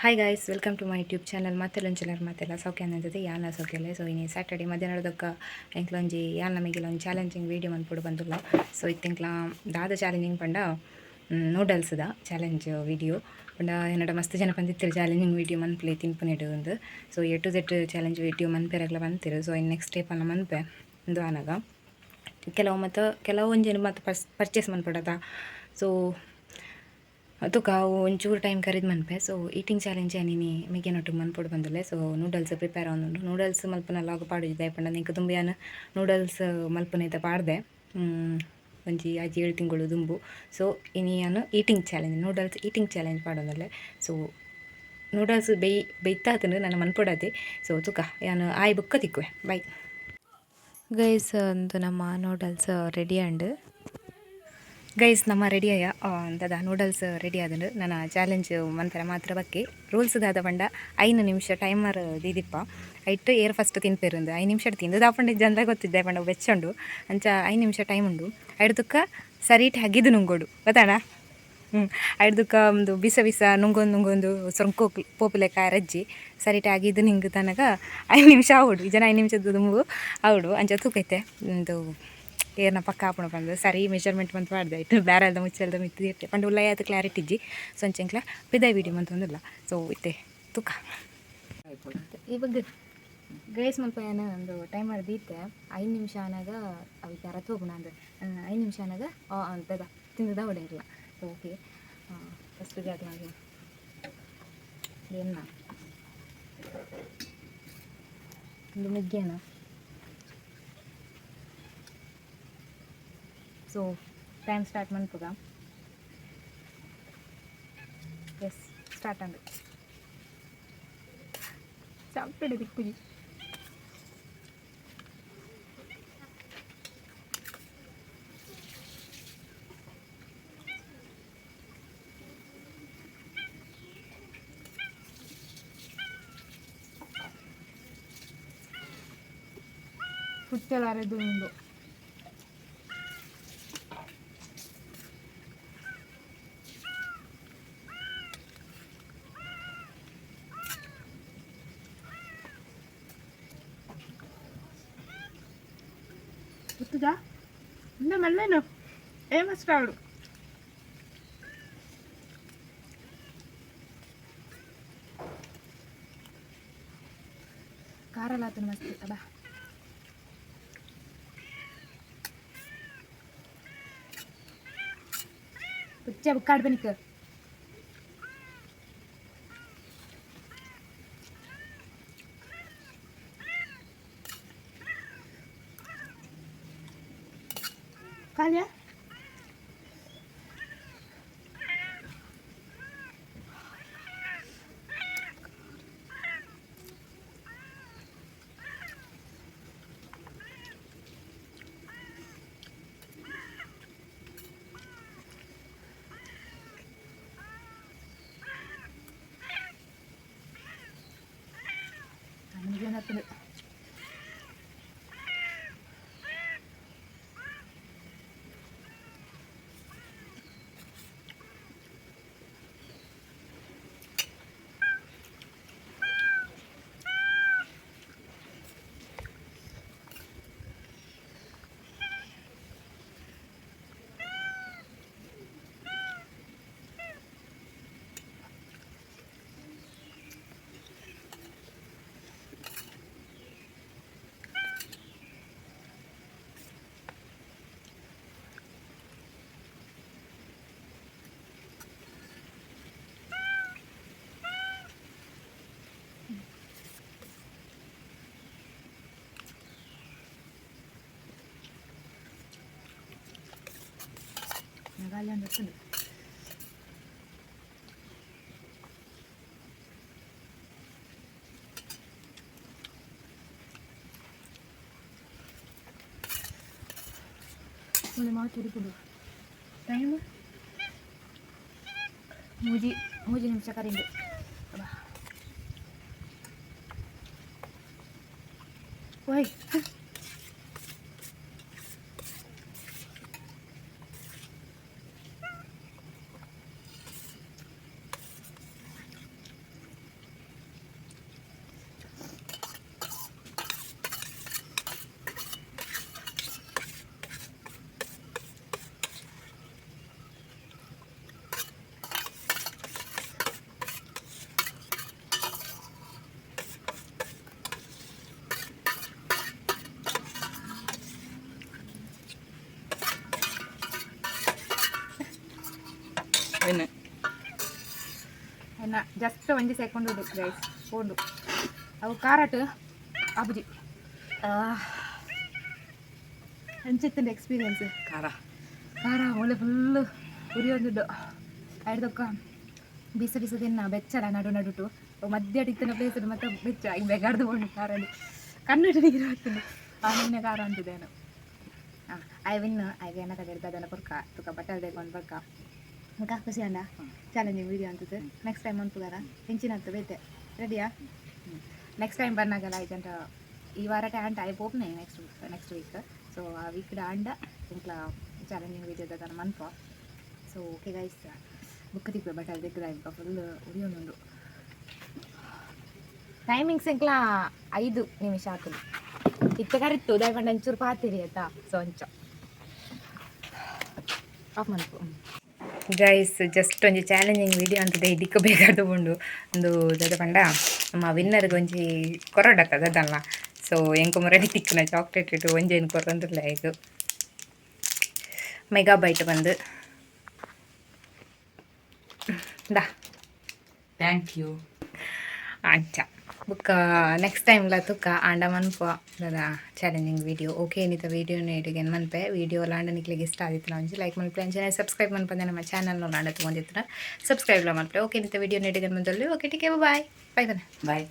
Hi guys, welcome to my YouTube channel. ಮಾತೆಲ್ಲೊಂಚಲರ್ ಮಾತೆಲ್ಲ ಸೌಖ್ಯ ಅನ್ನೋದು ಯಾನ ಸೌಖ್ಯಲೆ. ಸೊ ಇನಿ ಸ್ಯಾಟರ್ಡೆ ಮಧ್ಯಾಹ್ನದಕ್ಕ ಎಂಕ್ಲೊಂಜಿ ಯಾನ್ ನಮಗೆ ಒಂದು ಚಾಲೆಂಜಿಂಗ್ ವೀಡಿಯೋ ಮನ್ಪೊಡು ಬಂದುಲ್ಲ. ಸೊ ಇತ್ತಿಂಕ್ಲ ದಾದ ಚಾಲೆಂಜಿಂಗ್ ಪಂಡ ನೂಡಲ್ಸ್ದ ಚಾಲೆಂಜ್ ವೀಡಿಯೋ. ಪಂಡ ಎನ್ನಡ ಮಸ್ತ್ ಜನ ಪಂದಿತ್ತೆರ್ ಚಾಲೆಂಜಿಂಗ್ ವೀಡಿಯೋ ಮನ್ಪುಲೆ ತಿನ್ಪುನೆಡ್ ಉಂದು. So A to Z challenge video ಮನ್ಪೆರೆಗ್ಲ ಪಂತೆರ್. ಸೊ ಇನ್ ನೆಕ್ಸ್ಟ್ ಸ್ಟೆಪ್ ಅನ್ನ ಮನ್ಪೆ ಉಂದು ಆನಗ. ಕೆಲವು ಮತ್ತು ಕೆಲವೊಂಜಿ ಮತ್ತು ಪರ್ಚೇಸ್ ಮನ್ಪೊಡತ. ಸೊ ತುಕ ಅವು ಒಂಚೂರು ಟೈಮ್ ಕರಿದ್ ಮನ್ಪೆ. ಸೊ ಈಟಿಂಗ್ ಚಾಲೆಂಜ್ ಇನಿ ಮೆಗ್ಯನೊಟ್ಟು ಮನ್ಪೊಡು ಬಂದುಲ್ಲೆ. ಸೊ ನೂಡಲ್ಸ್ ಪ್ರಿಪೇರ್ ಆವೊಂದುಂಡು. ನೂಡಲ್ಸ್ ಮಲ್ಪುನ ಲಾಗ್ ಪಾಡುಜಿ, ದಾಯೆ ಪಂಡ ಎಂಕ್ ದುಂಬು ಯಾನ್ ನೂಡಲ್ಸ್ ಮಲ್ಪುನೈತ ಪಾಡ್ದೆ ಒಂಜಿ 6-7 ತಿಂಗಳು ದುಂಬು. ಸೊ ಇನಿ ಯಾನ್ eating challenge, noodles eating challenge ಪಾಡೊಂದುಲ್ಲೆ. ಸೊ ನೂಡಲ್ಸ್ ಬೆಯ್ತಾತುಂಡು, ನನ ಮನ್ಪೊಡಾತೆ. ಸೊ ತುಕ ಯಾನ್ ಆಯಿ ಬೊಕ್ಕ ತಿಕ್ಕುವೆ. Bye guys. ಒಂದು ನಮ್ಮ ನೂಡಲ್ಸ್ ರೆಡಿ ಆಂಡ್. ಗೈಸ್, ನಮ್ಮ ರೆಡಿ ಆಯ ದಾದ ನೂಡಲ್ಸ್ ರೆಡಿ ಆದಂಡು. ನನ್ನ ಚಾಲೆಂಜ್ ಮನ್ಪೆರೆ ಮಾತ್ರ ಬಕ್ಕಿ. ರೂಲ್ಸ್ ದಾದ ಪಂಡ 5 ನಿಮಿಷ ಟೈಮರ್ ದೀದಿಪ್ಪ. ಐಟ್ ಏರ್ ಫಸ್ಟ್ ತಿನ್ಪೆರುಂದು. 5 ನಿಮಿಷ ತಿಂದು ದಾಪಂಡ ಜನ ಗೊತ್ತಿದ್ದೆ ಪಂಡ ಬೆಚ್ಚುಂಡು. ಅಂಚ 5 ನಿಮಿಷ ಟೈಮ್ ಉಂಡು. ಐಡ್ ತುಕ್ಕ ಸರಿಟ್ ಹಗಿದು ನುಂಗೋಡು, ಗೊತ್ತಾಣ? ಐಡ್ ಒಂದು ಬಿಸ ಬಿಸ ನುಂಗೊಂದು ನುಂಗೊಂದು ಸೊಂಕು ಪೋಪುಲೆಕ ರಜ್ಜಿ. ಸರಿಟ್ ಆಗಿದ್ದು ನಿಂಗೆ ತನಕ 5 ನಿಮಿಷ ಆವೊಡು. ಈ ಜನ 5 ನಿಮಿಷದ ದುಂಬು ಆವೊಡು. ಅಂಚ ತೂಕೈತೆ ಒಂದು ಏರ್ನ ಪಕ್ಕ ಆಪುಂಡು ಪಂದ್. ಸರಿ ಮೆಜರ್ಮೆಂಟ್ ಮಂತ್ ಪಾಡ್ದೆ. ಇಟ್ಟು ಬ್ಯಾರಲ್ದ ಮುಚ್ಚಲ್ದ ಮಿತ್ತ್ ಇತ್ತೆ ಪಂಡ ಉಲ್ಲಯ ಆತ್ ಕ್ಲಾರಿಟಿ ಇಜ್ಜಿ. ಸೊ ಅಂಚ ಎಂಕ್ಲ ಪಿದಾಯಿ ವೀಡಿಯೋ ಮಂತೊಂದುಲ್ಲ. ಸೊ ಇತ್ತೆ ತುಕ ಇವಾಗ ಗೈಸ್ ಮಲ್ಪ ಏನ ಒಂದು ಟೈಮರ್ ದೀತೆ. 5 ನಿಮಿಷ ಆನಾಗ ಅವಿಗೆ ಅರತ್ ಹೋಗುಣ ಅಂದ್. 5 ನಿಮಿಷ ಆನಾಗ ಅಂತದ ತಿಂದದ ಹೊಡೆಂಗಿಲ್ಲ. ಸೊ ಓಕೆ, ಫಸ್ಟ್ ಜಾಗ ಎನ್ನ ಒಂದು ಮೆಗ್ಗೇನ. ಸೊ ಟೈಮ್ ಸ್ಟಾರ್ಟ್ ಮನ್ಪುಗ. ಎಸ್, ಸ್ಟಾರ್ಟ್ ಅಂಡ್ ಚಾಪ್ಟೆಡ್ ದಿಕ್ಕುಜಿ. ಪುಚ್ಚಲಾರೆದು ಉಂಡು. ಗೊತ್ತದಾ ಇಂದ ಮೆಲ್ಲೇನು ಏಮಸ್ಟಾಡು. ಖಾರ ಲಾತನ ಮಸ್ತ್ ಅಲ್ಲ. ಪುಚ್ಚ ಬುಕ್ಕಾಡ್ ಬನಿಕ್. ಕಾಲ್ಯಾ. ಏನಾಗ್ತದೆ? ನಾಗಾಲ್ಯಾಂಡ್ వస్తుంది. ಮಾತು ಟೈಮ್ ಮೂಜಿ ಮೂಜಿ ನಿಮಿಷ ಕರಿಂದು. ಓಯ್. ವಿನ್. ಎನ್ನ ಜಸ್ಟ್ ಒಂಜಿ ಸೆಕೆಂಡ್ ಉಂಡು ಗೈಸ್, ಪೋಂಡು. ಅವು ಕಾರಟ್ ಆಪುಜಿ. ಎಂಚಿತ್ತಂಡ ಎಕ್ಸ್ಪೀರಿಯನ್ಸ್? ಖಾರ. ಖಾರ, ಒಳ್ಳೆ ಫುಲ್ ಉರಿಯೊಂದುಂಡು. ಐಡ್ದೊಕ್ಕ ಬಿಸ ಬಿಸ ತಿನ್ನ ಬೆಚ್ಚಲ ನಡು ನಡುಟು ಮಧ್ಯ ಇತ್ತಿನ ಪ್ಲೇಸ್ ಮತ್ತೆ ಬೆಚ್ಚ ಈಗ ಬೆಗಾಡ್ದು ಬೋಂಡು. ಖಾರಲ್ಲಿ ಕಣ್ಣು ನೀರು ಆಗ್ತದೆ. ಆ ನಿನ್ನೆ ಖಾರ ಅಂತಿದ್ದೇನು. ಹಾಂ, I win. ಐಗೆ ಏನ ಕಡೆ ಅದನ್ನ ಕೊರ್ಕ ತುಕ ಬಟ್ಟಲ್ ದೇಕೊಂಡು ಬರ್ಕ. ಮುಖ ಖುಷಿ ಅಂಡ ಚಾಲೆಂಜಿಂಗ್ ವೀಡಿಯೋ ಅಂತದ್ದು. ನೆಕ್ಸ್ಟ್ ಟೈಮ್ ಅನ್ಪುಗಾರ ಹೆಂಚಿನತ್ತು ಬೇತೆ ರೆಡಿಯಾ? ನೆಕ್ಸ್ಟ್ ಟೈಮ್ ಬರ್ನಾಗಲ್ಲ ಐಜಂಟ. ಈ ವಾರ ಆಂಟ I ಪೋಪ್ನೆ ನೆಕ್ಸ್ಟ್ ನೆಕ್ಸ್ಟ್ ವೀಕ್. So ಆ ವೀಕ್ ಆಂಡ ಇಂಕ್ಲ ಚಾಲೆಂಜಿಂಗ್ ವೀಡಿಯೋ ದಾದ ಮನ್ಪ. ಸೊ ಓಕೆ ಗೈಸ್, ಬುಕ್ ತಿಕ್ವೆ ಬಟ್ ಅಲ್ಲಿ ದಿಕ್ಕದ ಫುಲ್ ಉರಿಯೊಂದುಂಡು. ಟೈಮಿಂಗ್ಸ್ ಎಂಕ್ಲ 5 ನಿಮಿಷ ಆತುಂಡು. ಇತ್ತೆ ಕರಿತ್ತು ದಯಪಂಡ ಒಂಚೂರು ಪಾತಿರಿ ಆಯ್ತಾ. ಸೊ ಅಂಚ ಆಫ್ ಮನ್ಪು. ಗೈಸ್, ಜಸ್ಟ್ ಒಂಜಿ ಚಾಲೆಂಜಿಂಗ್ ವಿಡಿಯೋ ಅಂತದೆ ಇದಿಕ್ಕ ಬೇಕಾದ ಉಂಡು. ಒಂದು ದಾದ ಪಂಡ, ನಮ್ಮ ವಿನ್ನರ್ಗೆ ಒಂಜಿ ಕೊರಡತ್ತ ದದಲ್ಲ. ಸೊ ಎಂಕು ಮುರಡಿ ತಿಕ್ಕುನ ಚಾಕ್ಲೇಟ್ ಇಟ್ಟು ಒಂಜೇನು ಕೊರೊಂದುಲ್ಲ. ಇದು ಮೆಗಾ ಬೈಟ್ ಬಂದು ದಾ. Thank you. ಅಂಚ ಬುಕ್ಕ ನೆಕ್ಸ್ಟ್ ಟೈಮ್ಲ ತುಕ್ಕ ಆಂಡ ಮನ್ಪುವ ದಾದ ಚಾಲೆಂಜಿಂಗ್ ವಿಡಿಯೋ. ಓಕೆ, ಏನಿತ ವೀಡಿಯೋನ ಇಡುಗೆ ಮನ್ಪೆ. ವೀಡಿಯೋ ಲಾಂಡ ನಿಕ್ಲೆಗೆ ಇಷ್ಟ ಆದಿತ್ತು ಒಂಜಿ ಲೈಕ್ ಮನ್ಪೆ, ಅಂಚನೆ ಸಬ್ಸ್ಕ್ರೈಬ್ ಮನ್ಪಂದೆ ನಮ್ಮ channel Landa ತೊಗೊಂಡಿತ್ತು subscribe ಮನ್ಪೆ. Okay, ನಿತ video ಇಡುಗೆ ಬಂದಲ್ಲಿ. ಓಕೆ, ಟೇಕ್, ಬಾಯ್ ಬಾಯ್ ಬನ್ನಿ. ಬಾಯ್.